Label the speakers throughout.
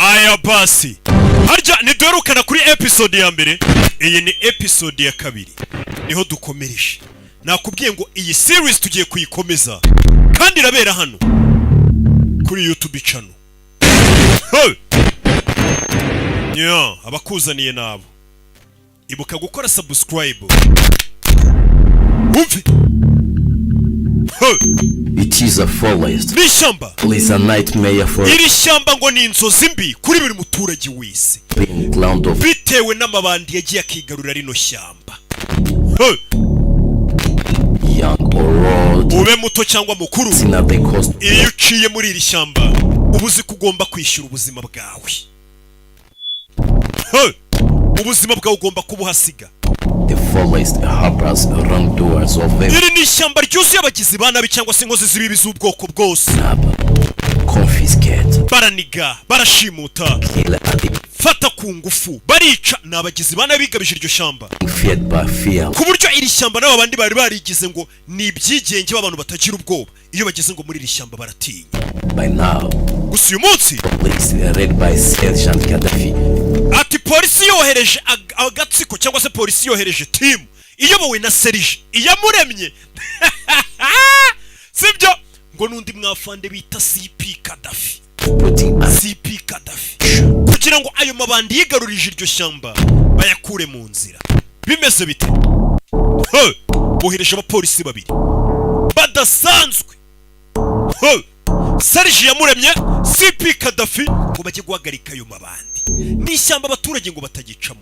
Speaker 1: Aya basi, harya ntiduherukana kuri episode ya mbere? Iyi ni episode ya kabiri, niho dukomereje. Nakubwiye ngo iyi series tugiye kuyikomeza kandi irabera hano kuri YouTube channel. Hey! Yeah, abakuzaniye nabo, ibuka gukora subscribe wumve. Hey!
Speaker 2: It is a forest.
Speaker 1: Ni ishyamba.
Speaker 2: It is a nightmare for
Speaker 1: Iri shyamba ngo ni inzozi mbi kuri buri muturage wese,
Speaker 2: being land of
Speaker 1: bitewe n'amabandi yagiye akigarurira rino shyamba. Hey!
Speaker 2: young or old.
Speaker 1: Ube muto cyangwa mukuru,
Speaker 2: Seen at the cost.
Speaker 1: iyo uciye muri iri shyamba uba uzi ko ugomba kwishyura ubuzima bwawe. Hey! Ubuzima bwawe ugomba kubuhasiga.
Speaker 2: The forest harbors wrongdoers of every
Speaker 1: Iri ni ishyamba ryuzuye abagizi ba nabi cyangwa se inkozi z'ibibi z'ubwoko bwose.
Speaker 2: Confiscate,
Speaker 1: Baraniga, barashimuta,
Speaker 2: kill at the
Speaker 1: fata ku ngufu, barica. Ni abagizi ba nabi bigabije iryo shyamba,
Speaker 2: feared by fear.
Speaker 1: ku buryo iri shyamba n'aba bandi bari barigize ngo ni ibyigenge b'abantu batagira ubwoba, iyo bageze ngo muri iri shyamba baratinya.
Speaker 2: By now,
Speaker 1: Gusa uyu munsi,
Speaker 2: police led by Sergeant Gaddafi
Speaker 1: ati polisi yohereje agatsiko cyangwa se polisi yohereje team iyobowe na Serije Iyamuremye, sibyo? Ngo n'undi mwafande bita CP Kadafi.
Speaker 2: Putting an
Speaker 1: CP Kadafi, kugira ngo ayo mabandi yigarurije iryo shyamba bayakure mu nzira. Bimeze bite? Hey! Bohereje abapolisi babiri badasanzwe. Hey! Serge Yamuremye, CP Kadafi, ngo bajye guhagarika ayo mabandi. Ni ishyamba abaturage ngo batagicamo.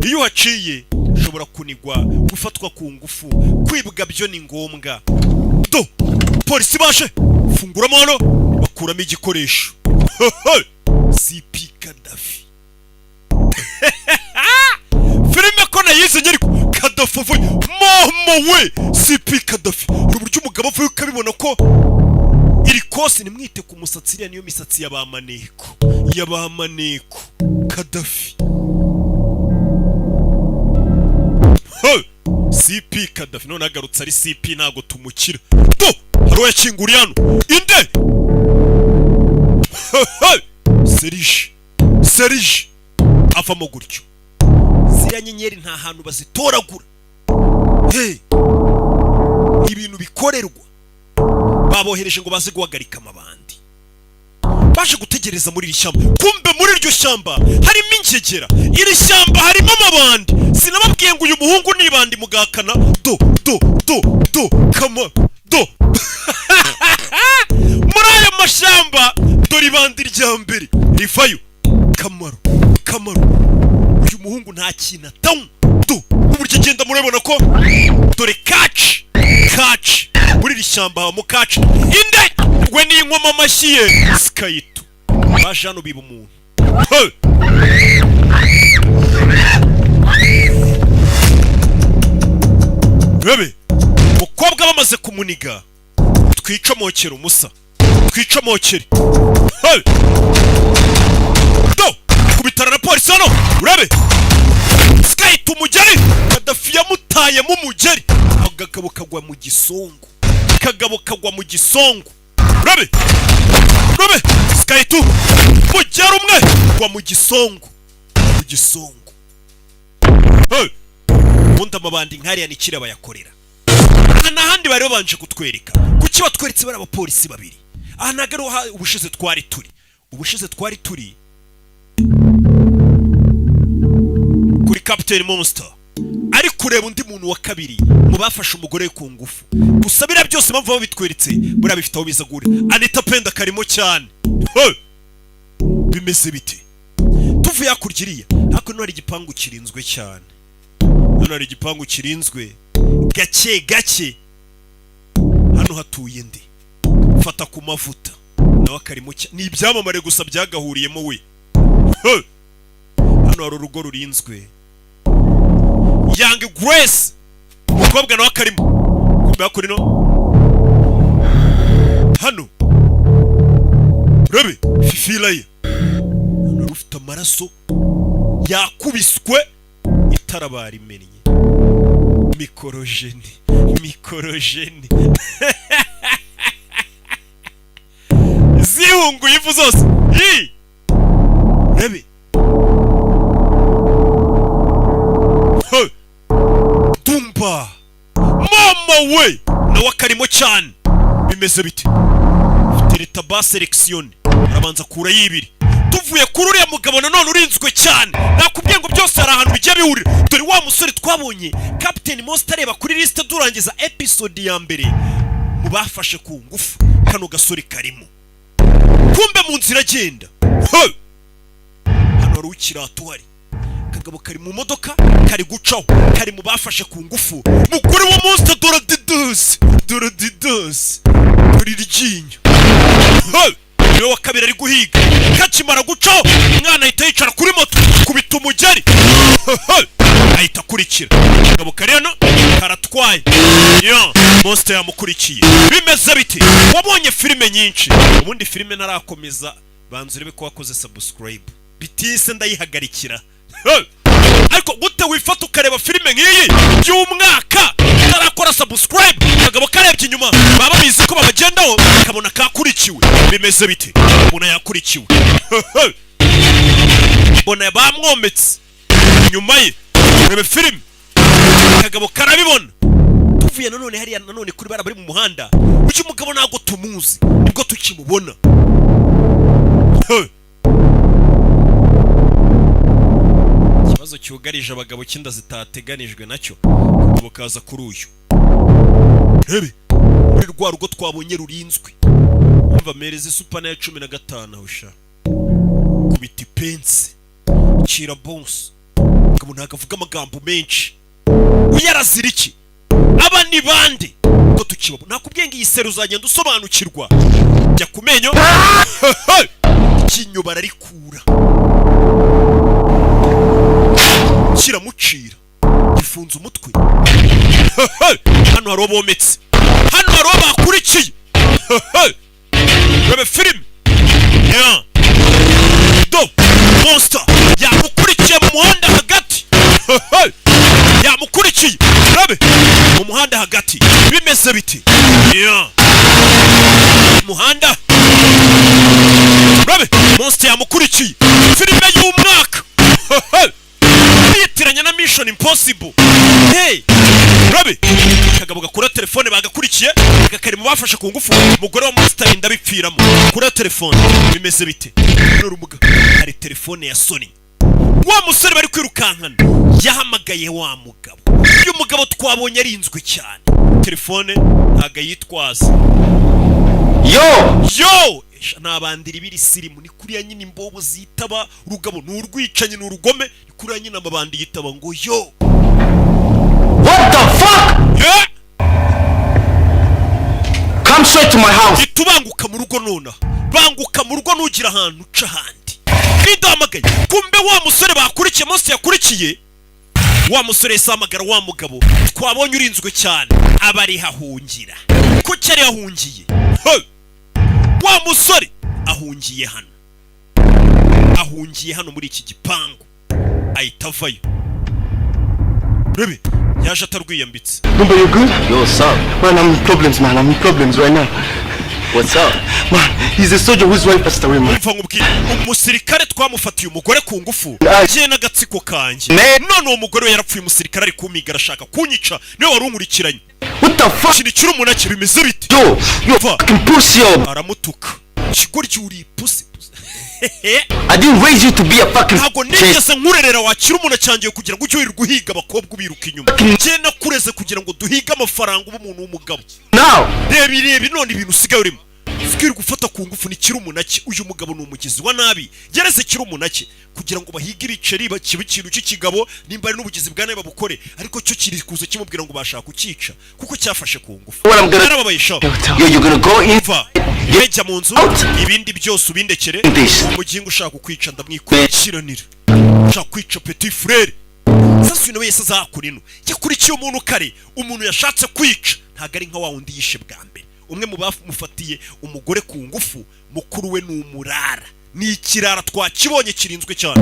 Speaker 1: Iyo uhaciye ushobora kunigwa, gufatwa ku ngufu, kwibwa byo ni ngombwa. Do polisi baje funguramo hano, bakuramo igikoresho. CP Kadafi, filime ko nayize ariko Kadafi avuye, mama we! CP Kadafi, hari uburyo umugabo avuye ukabibona ko iri kosi. Nimwite ku musatsi, iriya niyo misatsi ya ba maneko, ya ba maneko. Kadafi. Hey! CP Kadafi none agarutse ari CP, ntabwo tumukira. Do hari uwo yakinguriye hano inde. Hey! Serije, Serije avamo gutyo. Ziriya nyenyeri nta hantu bazitoragura. Hey! Ibintu bikorerwa babohereje ngo baze guhagarika amabandi. Baje gutegereza muri iri shyamba, kumbe muri iryo shyamba harimo ingegera. Iri shyamba harimo amabandi. Sinababwiye ngo uyu muhungu ni ibandi mugakana? Do do do do kama do muri aya mashyamba, dore ibandi rya mbere rivayo. Kamaro, kamaro, uyu muhungu nta kintu atanywa. Do n'uburyo agenda, murabona ko dore kaci kaci. Muri iri shyamba habamo kaci. Inde we n'inkoma amashyi ye sikayito. Baje hano biba umuntu. Hey! Bebe umukobwa bamaze kumuniga, twicomokere umusa, twicomokere. Hey! Do kubitara na polisi hano, urabe sikayita umugeri. Kadafi yamutayemo umugeri, agagabo kagwa mu gisongo, kagabo kagwa mu gisongo. Urabe, urabe sikayita mugeri umwe gwa mu gisongo, mu gisongo. Hey! Ubundi amabandi nkariya ni kiriya bayakorera. Aha nta handi bari babanje kutwereka. Kuki batweretse bari abapolisi babiri? Aha ntabwo ariho ubushize twari turi. Ubushize twari turi kuri Captain Monster ari kureba undi muntu wa kabiri mu bafashe umugore we ku ngufu. Gusa biriya byose, impamvu babitweretse, buriya bifite aho biza guhurira. Anita Penda karimo cyane. Hey! Bimeze bite? Tuvuye hakurya iriya, hakuno hari igipangu kirinzwe cyane. Hano hari igipangu kirinzwe gake gake. Hano hatuye ndi fata ku mavuta nawe akarimo ni ibyamamare gusa byagahuriyemo we. Hey! Hano hari urugo rurinzwe. Young Grace, umukobwa nawe akarimo. Kumbe hakurino hano rebe Fifilaye, hano hari ufite amaraso yakubiswe, itara barimennye. Mikorojeni, mikorojeni zihunguye ivu zose. Ii! Rebe. Hey! Tumba mama we, nawe akarimo cyane. Bimeze bite? Tereta ba sélection, arabanza akura yibiri. Tuvuye kuri uriya mugabo nanone urinzwe cyane, nakubwiye ngo byose hari ahantu bijya bihurira. Dore wa musore twabonye Captain Monster areba kuri liste durangiza episode ya mbere mu bafashe ku ngufu, kano gasore karimo. Kumbe mu nzira agenda. Hey! Hano hari ukirato uhari. Akagabo kari mu modoka kari gucaho, kari mu bafashe ku ngufu mugore wa Monster. Dore didosi, dore didosi, dore iryinyo. Hey! Niwe wa kabiri ari guhiga. Kakimara gucaho, umwana ahita yicara kuri moto, kubita umugeri. Hey! Ahita akurikira akagabo kari hano karatwaye yo. Monster yamukurikiye. Bimeze biti? Wabonye filime nyinshi. Ubundi filime ntarakomeza, banza urebe ko wakoze subscribe, bitise ndayihagarikira. Hey! Ariko gute wifata ukareba filime nk'iyi by'umwaka utarakora subscribe? Akagabo karebye inyuma, baba babizi ko babagendaho, kabona kakurikiwe. Bimeze bite? Mbona yakurikiwe, mbona bamwometse inyuma ye. Rebe filime, akagabo karabibona. Tuvuye nanone hariya, nanone kuri bara bari mu muhanda. Uyu mugabo ntabwo tumuzi, nibwo tukimubona. Hey! Ikibazo cyugarije abagabo cy'inda zitateganijwe nacyo. Akagabo kaza kuri uyu. Rebe muri rwa rugo twabonye rurinzwe. Umva, mereza isupana ya 15 aho sha. Kubita ipensi, cira bonse. Umugabo ntabwo avuga amagambo menshi. Uyu arazira iki? Aba ni bande ko tukibabo? Nakubwiye ngo iyi série uzagenda usobanukirwa. Jya ku menyo, iryinyo bararikura, kiramucira, gifunze umutwe. Hano hari uwo bometse, hano hari uwo bakurikiye. Rebe filime ya do. Monster yamukurikiye mu muhanda hagati, yamukurikiye. Rebe mu muhanda hagati. Bimeze biti? Yeah. Muhanda, rebe, Monster yamukurikiye. Filime y'umwaka biyitiranya na Mission Impossible. Hey, rebe, akagabo gakura telefone. Bagakurikiye, aka mu bafashe ku ngufu umugore wa Monster, inda bipfiramo. Kura telefone. Bimeze bite? None umuga hari telefone ya Sony. Wa musore bari kwirukankana yahamagaye wa mugabo. Uyu mugabo twabonye arinzwe cyane, telefone ntabwo ayitwaza.
Speaker 2: Yo!
Speaker 1: Yo! Esha, nabandira ibiri sirimu. Ni kuriya nyine imbobo zitaba. Urugabo ni urwicanyi, ni urugome. Ni kuriya nyine amabandi yitaba ngo yo.
Speaker 2: What the fuck?
Speaker 1: Yeah!
Speaker 2: Come straight to my house.
Speaker 1: Hita ubanguka mu rugo nonaha, banguka mu rugo, nugira ahantu uca ahandi. Nidahamagaye. Kumbe wa musore bakurikiye, munsi yakurikiye wa musore, yahise ahamagara wa mugabo twabonye urinzwe cyane. Aba ari hahungira. Kuki ari ahungiye? Hey! Wa musore ahungiye hano, ahungiye hano muri iki gipangu. Ahita avayo. Rebe, yaje atarwiyambitse.
Speaker 3: Number, you good?
Speaker 2: Yo, what's up?
Speaker 3: Man, I'm in problems, man. I'm in problems right now.
Speaker 2: What's up?
Speaker 3: Man, he's a soldier whose wife passed away, man.
Speaker 1: Umva nkubwire, umusirikare twamufatiye umugore ku ngufu
Speaker 3: Ay.
Speaker 1: njye n'agatsiko kanjye. None uwo mugore we yarapfuye, umusirikare ari kumiga, arashaka kunyica, niwe wari unkurikiranye.
Speaker 3: What the fuck?
Speaker 1: Ikintu kiri umunake. Bimeze bite?
Speaker 2: Yo, you
Speaker 1: Va.
Speaker 2: fucking pussy, yo.
Speaker 1: Aramutuka, ikigoryi, uri ipusi.
Speaker 2: I didn't raise you to be a fucking
Speaker 1: Ntabwo nigeze nkurerera wakira umuntu cyangiye kugira ngo ujye wirirwa uhiga abakobwa, ubiruka inyuma. Njye nakureze kugira ngo duhige amafaranga, ube umuntu w'umugabo.
Speaker 2: Now.
Speaker 1: Reba, ireba none ibintu usigaye urimo, usigaye uri gufata ku ngufu. Ni umunake. Uyu mugabo ni umugizi wa nabi, gereze kiri umunake kugira ngo bahige ibiceri, bakibe ikintu cy'ikigabo. Nimba ari n'ubugizi bwa nabi babukore, ariko cyo kiri kuza kimubwira ngo bashaka kucyica kuko cyafashe ku ngufu.
Speaker 2: What I'm gonna-
Speaker 1: Yarababaye sha.
Speaker 2: Yo, you're gonna go in.
Speaker 1: Va, wejya mu nzu, ibindi byose ubindekere.
Speaker 2: This.
Speaker 1: Umugingo ushaka kukwica ndamwikurikiranira, ushaka kwica petit frère. Sasa uyu nawe yese azakora ino. Yakurikiye umuntu kare, umuntu yashatse kwica. Ntabwo ari nka wa wundi yishe bwa mbere. Umwe mu bamufatiye umugore ku ngufu, mukuru we ni umurara, ni ikirara twakibonye kirinzwe cyane.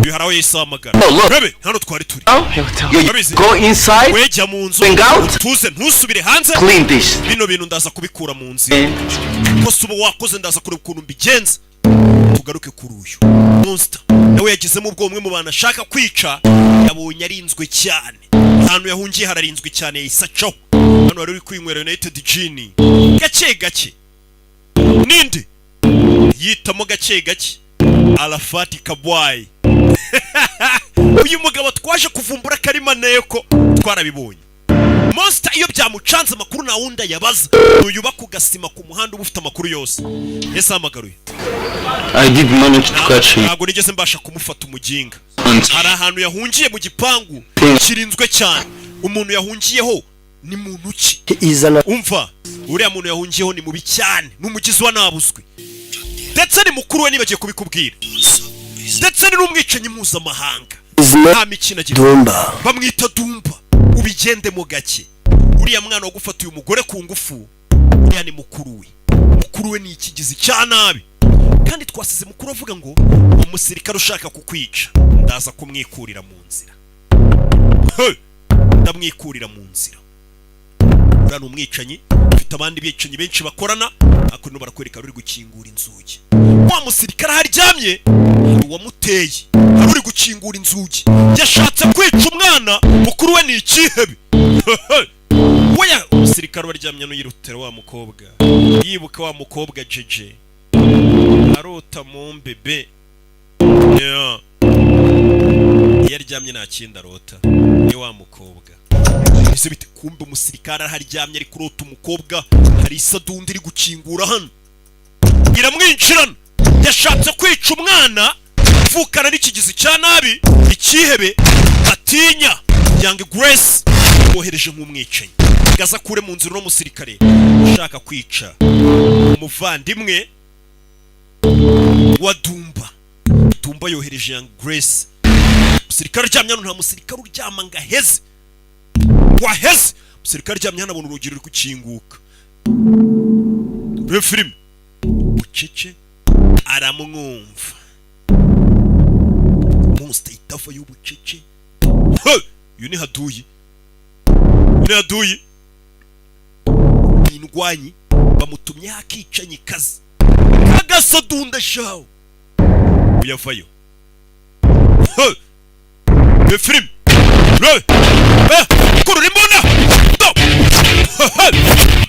Speaker 1: Uyu hari aho yahise ahamagara.
Speaker 2: Oh, look.
Speaker 1: Rebe hano twari turi.
Speaker 2: Yo, you
Speaker 1: Urabizi?
Speaker 2: go inside.
Speaker 1: Wejya mu nzu,
Speaker 2: Bring out.
Speaker 1: utuze, ntusubire hanze.
Speaker 2: Clean this.
Speaker 1: Bino bintu ndaza kubikura mu nzira.
Speaker 2: Man.
Speaker 1: Kosa uba wakoze, ndaza kureba ukuntu mbigenza. Tugaruke kuri uyu Monster, nawe yagizemo ubwo umwe mu bantu ashaka kwica yabonye arinzwe cyane. Ahantu yahungiye hararinzwe cyane, yahise acaho. Hano wari uri kwinywera United Gin gake gake, ninde yitamo gake gake? Arafati Kabwayi. Uyu mugabo twaje kuvumbura ko ari maneko, twarabibonye. Monster iyo byamucanze, amakuru nta wundi ayabaza, nuyuba ku gasima ku muhanda uba ufite amakuru yose. Ese hamagaruye?
Speaker 3: I did manage to catch him.
Speaker 1: Ntabwo nigeze mbasha kumufata, umuginga. Hari ahantu yahungiye mu gipangu kirinzwe cyane. Umuntu yahungiyeho ni muntu ki?
Speaker 4: Izana.
Speaker 1: Umva, uriya muntu yahungiyeho ni mubi cyane, ni umugizi wa nabuzwe, ndetse ni mukuru we, nibagiye kubikubwira, ndetse ni n'umwicanyi mpuzamahanga.
Speaker 4: Izina?
Speaker 1: Nta mikino agira.
Speaker 4: Dumba.
Speaker 1: Bamwita Dumba. Ubigendemo gake. Uriya mwana wagufatiye umugore ku ngufu, uriya ni mukuru we. Mukuru we ni ikigizi cya nabi, kandi twasize mukuru avuga ngo umusirikare ushaka kukwica ndaza kumwikurira mu nzira. He! Ndamwikurira mu nzira. Uriya ni umwicanyi ufite abandi bicanyi benshi bakorana. Hakuno barakwereka ruri gukingura inzugi. Wa musirikare aho aryamye hari uwamuteye, hari uri gukingura inzugi, yashatse kwica umwana. Mukuru we ni ikihebe. Weya, umusirikare ubaryamye n'uyirutera wa mukobwa, yibuka wa mukobwa jeje arota mu mbebe. Yeah. Iyo aryamye nta kindi arota, ni wa mukobwa. Ese bite? Kumbe umusirikare aharyamye ari kurota umukobwa. Hari isadundi iri gukingura hano, iramwinjirana. Yashatse kwica umwana uvukana n'ikigizi cya nabi, ikihebe atinya. Young Grace wohereje nk'umwicanyi gaza akure mu nzira uno musirikare ushaka kwica umuvandimwe wa Dumba. Dumba yohereje Young Grace. Umusirikare uryamye hano, nta musirikare uryama ngo aheze waheze. Umusirikare aryamye hano abona urugi ruri gukinguka. Reba filime bucece, aramwumva. Monster itava y'ubucece. Hey! Uyu ni haduyi, uyu ni haduyi, ni indwanyi bamutumyeho akicanyi kazi kagasadunda shawo. Uyavayo. Hey! Reba filime. Reba! Eh! Kurura imbunda! Do! Hey!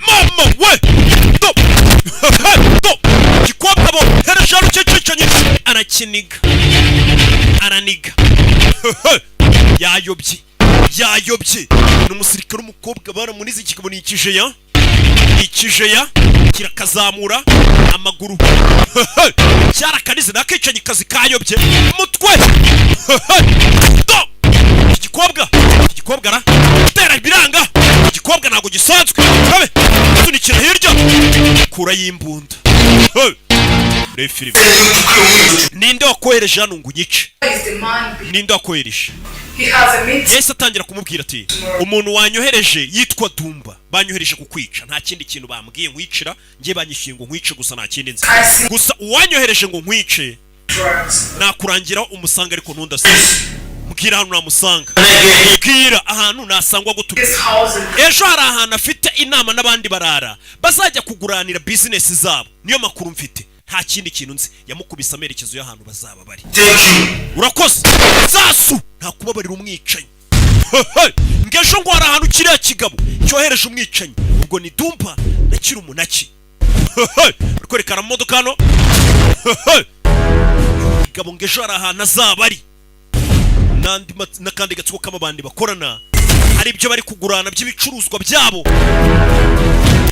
Speaker 1: Mama we! Do! Hey! Do! Gikobwa bo hereje cyicicanyi, arakiniga, araniga. Hey! Yayobye, yayobye. Ni umusirikare w'umukobwa baramunize. Ikigabo ni ikijeya, ikijeya kirakazamura amaguru. Cyarakanize nakicanyi kazi kayobye umutwe. Do! Iki gikobwa, iki gikobwa ra tera ibiranga. Igikobwa ntabwo gisanzwe. Kabe sunikira hirya, kura y'imbunda. Hey! Reba filime. Ninde wakohereje hano ngo unyice?
Speaker 5: Is the man
Speaker 1: Ninde wakohereje?
Speaker 5: He has a meeting.
Speaker 1: Yahise atangira kumubwira ati umuntu wanyohereje yitwa Dumba, banyohereje kukwica, nta kindi kintu bambwiye nkwicira njye, banyishyuye ngo nkwice gusa, nta kindi nzi. Gusa uwanyohereje ngo nkwice
Speaker 5: Drugs.
Speaker 1: nakurangira umusanga, ariko ntundase. Mbwira ahantu namusanga, mbwira ahantu nasangwa gutumira.
Speaker 5: His house in
Speaker 1: Ejo hari ahantu afite inama n'abandi barara bazajya kuguranira bizinesi zabo. Niyo makuru mfite, nta kindi kintu nzi. Yamukubise amerekezo y'ahantu bazaba bari. Urakoze sasu, nta kubabarira umwicanyi. Ngo ejo ngo hari ahantu kiriya kigabo cyohereje umwicanyi, ubwo ni Dumba na Kirumunaki. Bari kwerekana mu modoka hano. Gabo ngo ejo hari ahantu azaba ari n'andi n'akandi gatsiko k'amabandi bakorana, hari ibyo bari kugurana by'ibicuruzwa byabo.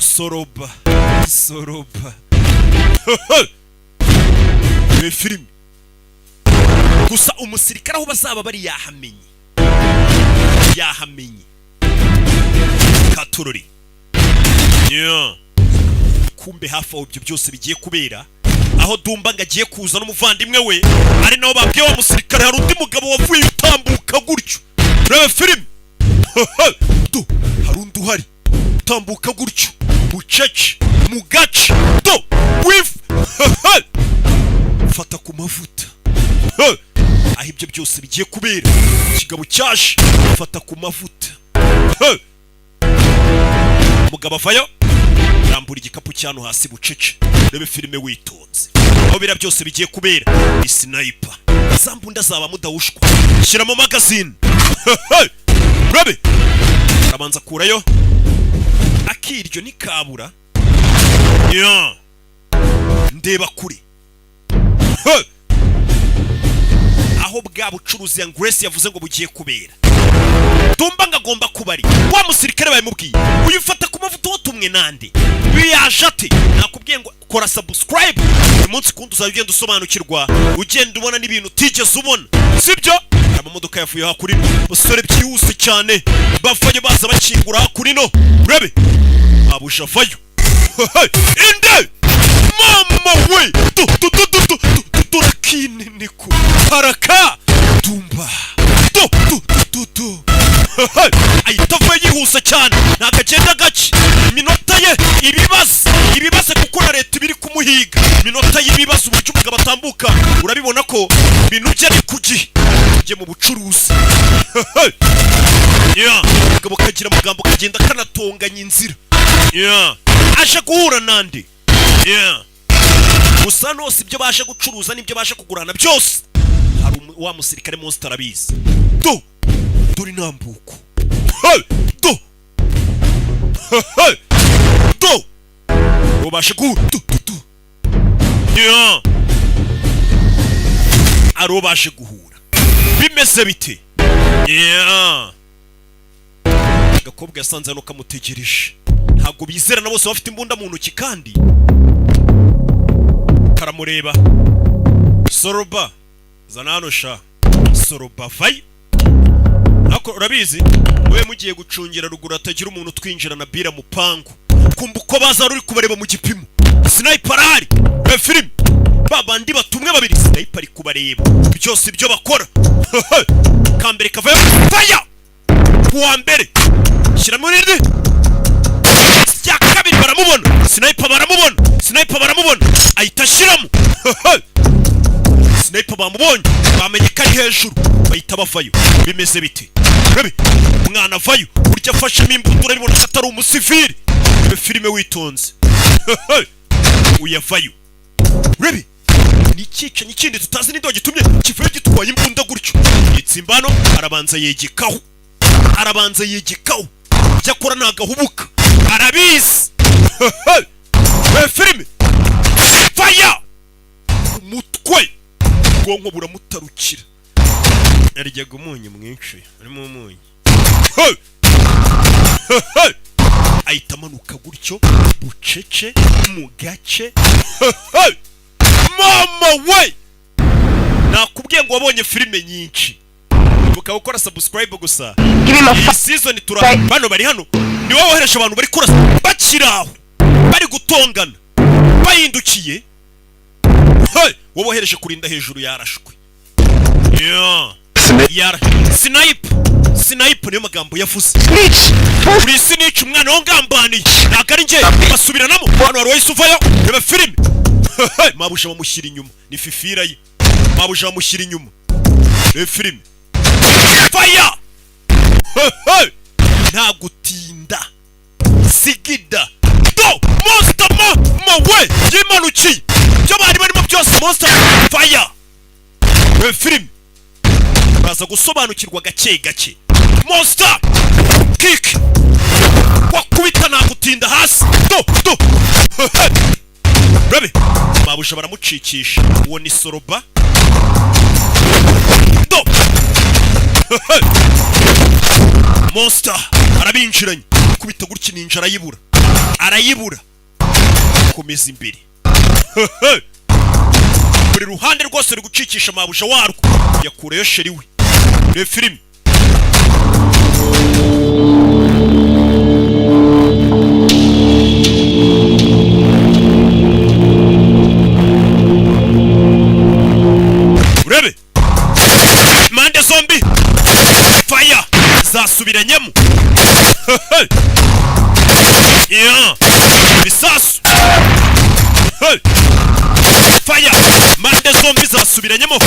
Speaker 1: Soroba soroba. Ni filime gusa. Umusirikare aho bazaba bari yahamenye, yahamenye katurori. Yeah. Kumbe hafi aho ibyo byose bigiye kubera, aho Dumba ngo agiye kuza n'umuvandimwe we, ari nabo babwiye wa musirikare, hari undi mugabo wavuye utambuka gutyo. Reba filime do, hari undi uhari utambuka gutyo bucece mu gace do wif fata ku mavuta. Aho ibyo byose bigiye kubera, ikigabo cyaje fata ku mavuta. Umugabo avayo, rambura igikapu cyano hasi bucece. Rebe filime witonze. Aho biriya byose bigiye kubera ni sniper, za mbunda zaba mudawushwa. Shyira mu magazine, urabe arabanza akurayo akiryo ntikabura ya ndeba kure. Hey! Aho bwa bucuruzi ya Grace yavuze ngo bugiye kubera, Dumba ngo agomba kuba ari wa musirikare babimubwiye. Uyu ufata ku mavuta watumwe nande? Uyu yaje ate? Nakubwiye ngo kora subscribe uyu munsi kundi uzajya ugenda usobanukirwa, ugenda ubona n'ibintu utigeze ubona, sibyo? Amamodoka yavuye hakurino, basore byihuse cyane bavayo, baza bakingura hakurino, urebe abusha avayo. Inde mama we, tu tu tu tu tu tu turakininiku haraka Dumba tu tu tu tu tu. Ahita avuye yihuse cyane, ntabwo agenda gake. Iminota ye ibibazo ibibazo, kuko na leta iba iri kumuhiga. Iminota y'ibibazo, uburyo umugabo atambuka, urabibona ko ibintu bye ari ku gihe. Tujye mu bucuruzi. Yeah. Akagabo kagira amagambo, kagenda kanatonganya inzira. Yeah. Aje guhura nande? Yeah. Gusa hano hose ibyo baje gucuruza n'ibyo baje kugurana byose, hari wa musirikare Monster arabizi. Do dore intambuko. Hey! Do hey! Do ubashe guhura do do do. Yeah. Ari ubashe guhura, bimeze bite? Yeah. Agakobwa yasanze hano kamutegereje, ntabwo bizerana bose, bafite imbunda mu ntoki kandi karamureba. Soroba, zana hano sha. Soroba vayo. Ariko urabizi mube mugiye gucungira ruguru, hatagira umuntu utwinjira na bira mupangu. Kumva uko baza ruri kubareba mu gipimo. Sniper arahari. Reba filime, ba bandi batumwe babiri, sniper ari kubareba byose ibyo bakora. Kambere kavayo, fire kuwa mbere, shyiramo n'irindi rya kabiri, baramubona. Sniper baramubona, sniper baramubona, ahita ashyiramo. Sniper bamubonye, bamenye ko ari hejuru, bahita bavayo. Bimeze bite? Rabi umwana avayo, burya afashemo imbuto, urabibona ko atari umusivili. Rebe filime witonze. Uyavayo, urabi ni icyicanyi kindi tutazi n'indi gitumye kivuye gitwaye imbunda gutyo. Itsimbano arabanza yegekaho, arabanza yegekaho. Ibyo akora ntabwo ahubuka, arabizi. Reba filime, faya umutwe, ubwonko buramutarukira. Yaryaga umunyu mwinshi, harimo umunyu. Hey! Hey! Ahita amanuka gutyo bucece mu gace. Hey! Mama we, nakubwiye ngo wabonye filime nyinshi, ibuka gukora subscribe gusa. Iyi season tura bano bari hano, ni wowe wohereje abantu bari kurasa bakiri aho, bari gutongana bahindukiye. Hey! Wowe wohereje kurinda hejuru yarashwe. Yeah. Yara sniper, sniper niyo magambo yavuze. Uri snitch, umwana wo ngambaniye, ntabwo ari njye. Basubiranamo hano, hari uwahise uvayo. Reba filime, mabusha bamushyira inyuma, ni fifira ye, mabusha bamushyira inyuma. Reba filime, fire nta gutinda, sigida do monster mama we yimanukiye ibyo bari barimo byose. Monster fire, reba filime, baza gusobanukirwa gake gake. Monster kick wakubita, nagutinda hasi do do. Rabe mabusha baramucikisha, uwo ni Soroba do. Monster arabinjiranye, kubita gutya ninja arayibura, arayibura. Komeza imbere, buri ruhande rwose ruri gucikisha mabusha warwo. Yakureyo chéri we. Reba filime. Urebe impande zombi, fire zasubiranyemo. Yeah. Bisasu. Hey. Fire impande zombi zasubiranyemo.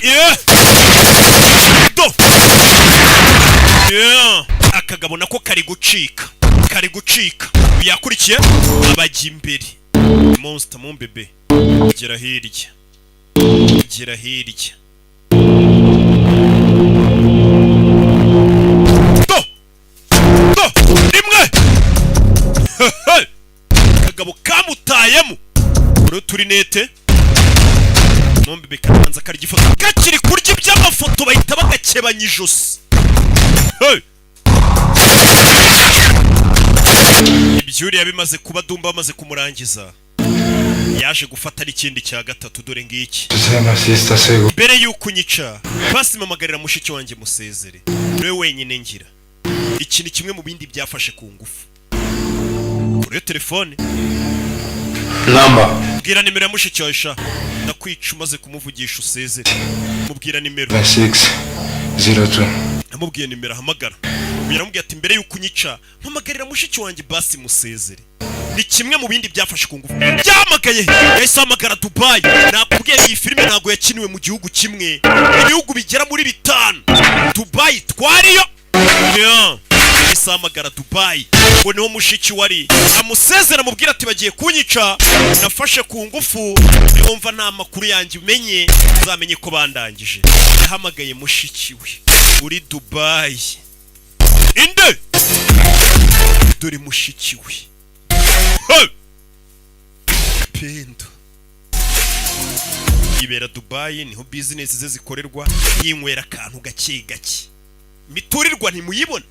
Speaker 1: Yeah. Do yeah. Akagabo nako kari gucika, kari gucika. Yakurikiye abajya imbere. Monster mumbebe, gera hirya, gera hirya. Do do rimwe. Kagabo kamutayemo uri turinete. Mumbebe kabanza karya ifoto, kakiri kurya iby'amafoto bahita bagakebanya ijosi. Hey! Ibyuriya bimaze kuba, Dumba bamaze kumurangiza, yaje gufata n'ikindi cya gatatu. Dore ngiki. Mbere y'uko unyica, basi mpamagarira mushiki wanjye musezere, niwe wenyine ngira. Iki ni kimwe mu bindi byafashe ku ngufu. Kuri telefone.
Speaker 3: Number.
Speaker 1: Bwira nimero ya mushiki wawe sha, ndakwica umaze kumuvugisha usezere. Mubwira nimero.
Speaker 4: 602.
Speaker 1: Namubwiye nimero ahamagara. Yaramubwiye ati: "Mbere y'uko unyica, mpamagarira mushiki wanjye basi musezere." Ni kimwe mu bindi byafashe ku ngufu. Byahamagaye, yahise ahamagara Dubayi. Nakubwiye, iyi filime ntabwo yakiniwe mu gihugu kimwe, ibihugu bigera muri 5. Dubayi twariyo. Yeah. Yahise ahamagara Dubayi ngo niho mushiki wari, amusezera, amubwira ati: "Bagiye kunyica, nafashe ku ngufu, niwumva nta makuru yanjye umenye uzamenye ko bandangije." Yahamagaye mushiki we uri Dubayi. Inde? Dore mushiki we. Hey! Pendo yibera Dubayi, niho bizinesi ze zikorerwa, yinywera akantu gake gake. Miturirwa ntimuyibona,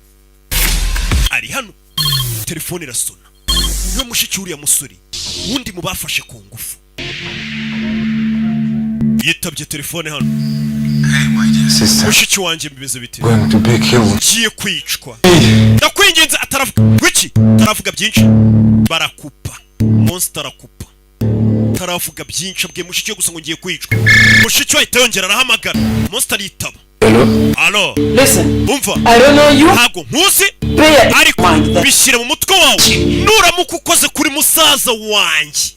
Speaker 1: ari hano. Telefone irasona, niwe mushiki w'uriya musore wundi mu bafashe ku ngufu. Yitabye telefone hano.
Speaker 4: Hey, my dear sister.
Speaker 1: Mushiki wanjye, bimeze bite?
Speaker 4: Going to be killed.
Speaker 1: Ngiye kwicwa, ndakwinginze. Ataravuga wiki, ataravuga byinshi, barakupa. Monster arakupa, ataravuga byinshi, abwiye mushiki we gusa ngo ngiye kwicwa. Mushiki we ahita yongera arahamagara, Monster aritaba.
Speaker 3: Hello?
Speaker 1: Alo.
Speaker 6: Listen,
Speaker 1: Umva.
Speaker 6: I don't know you.
Speaker 1: Ntabwo nkuzi.
Speaker 6: Bear in
Speaker 1: Ariko
Speaker 6: mind that
Speaker 1: bishyira mu mutwe wawe, nuramuka ukoze kuri musaza wanjye,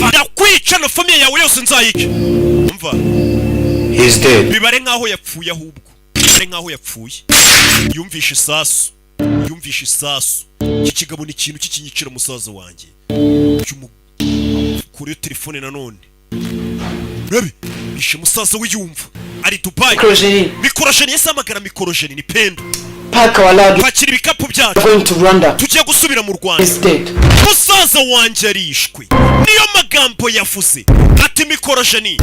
Speaker 1: ndakwica na famille yawe yose nzayica. Umva.
Speaker 3: He's dead.
Speaker 1: Bibare nkaho yapfuye, ahubwo bibare nkaho yapfuye. Yumvishe isasu, yumvishe isasu. Iki kigabo ni ikintu cy'ikinyicira musaza wanjye. Kuri telefone nanone rabi bishe musaza we, yumva ari Dubai.
Speaker 6: Mikrojeni,
Speaker 1: Mikorojeni, yahise ahamagara Mikorojeni, ni Pendo.
Speaker 6: Pack our luggage.
Speaker 1: Pakira ibikapu byacu.
Speaker 6: We're going to Rwanda.
Speaker 1: Tugiye gusubira mu Rwanda.
Speaker 6: He's dead.
Speaker 1: Musaza wanjye arishwe, niyo magambo yavuze. Ati: "Mikorojeni,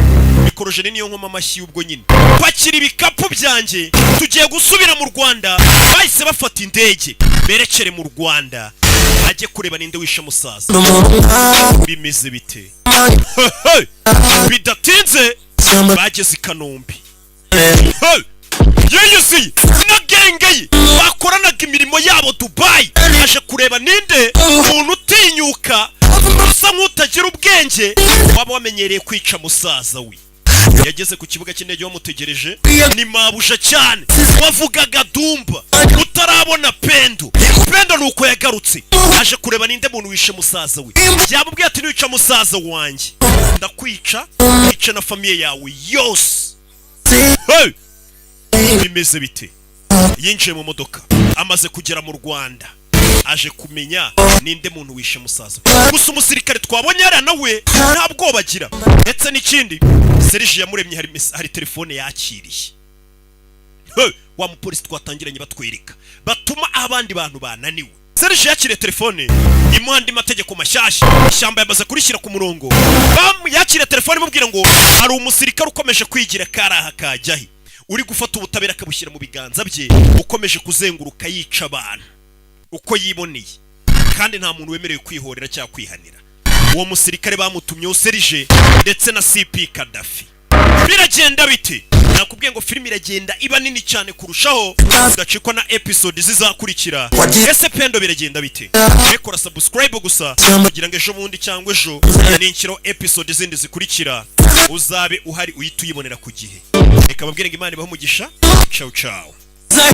Speaker 1: Mikorojeni niyo nkoma amashyi y'ubwo nyine, pakira ibikapu byanjye, tugiye gusubira mu Rwanda." Bahise bafata indege berekere mu Rwanda, ajye kureba ninde wishe musaza. Bimeze bite? Bidatinze bageze i Kanombe. Hey! Yiyuzuye na gang ye bakoranaga imirimo yabo Dubayi, aje kureba ninde muntu utinyuka, usa nk'utagira ubwenge, waba wamenyereye kwica musaza we. Yageze ku kibuga cy'indege bamutegereje, ni mabuja cyane wavugaga Dumba utarabona Pendo. Pendo ni uko yagarutse aje kureba ninde muntu wishe musaza we. Yamubwiye ati: "Niwica musaza wanjye ndakwica, wice na famille yawe yose." Hey! Bimeze bite? Yinjiye mu modoka, amaze kugera mu Rwanda aje kumenya ninde muntu wishe musaza. Gusa umusirikare twabonye hariya nawe nta bwoba agira. Ndetse n'ikindi, Serge yamuremye hari telefone yakiriye. Hey! Wa mupolisi twatangiranye batwereka batuma abandi bantu bananiwe. Serge yakiriye telefone imuha andi mategeko mashyashya. Ishyamba yamaze kurishyira ku murongo. Yakiriye telefone imubwira ngo hari umusirikare ukomeje kwigira karaha kajyahe, uri gufata ubutabera akabushyira mu biganza bye, ukomeje kuzenguruka yica abantu uko yiboneye, kandi nta muntu wemerewe kwihorera cyangwa kwihanira. Uwo musirikare bamutumyeho Serge ndetse na CP Kadafi. Biragenda bite? Nakubwiye ngo filime iragenda iba nini cyane kurushaho, udacikwa na episode zizakurikira. Ese Pendo biragenda bite? Rekora subscribe gusa kugira ngo ejo bundi cyangwa ejo ninshyiraho episode zindi zikurikira uzabe uhari, uhite uyibonera ku gihe. Reka babwire ngo Imana ibahe umugisha. Ciao ciao.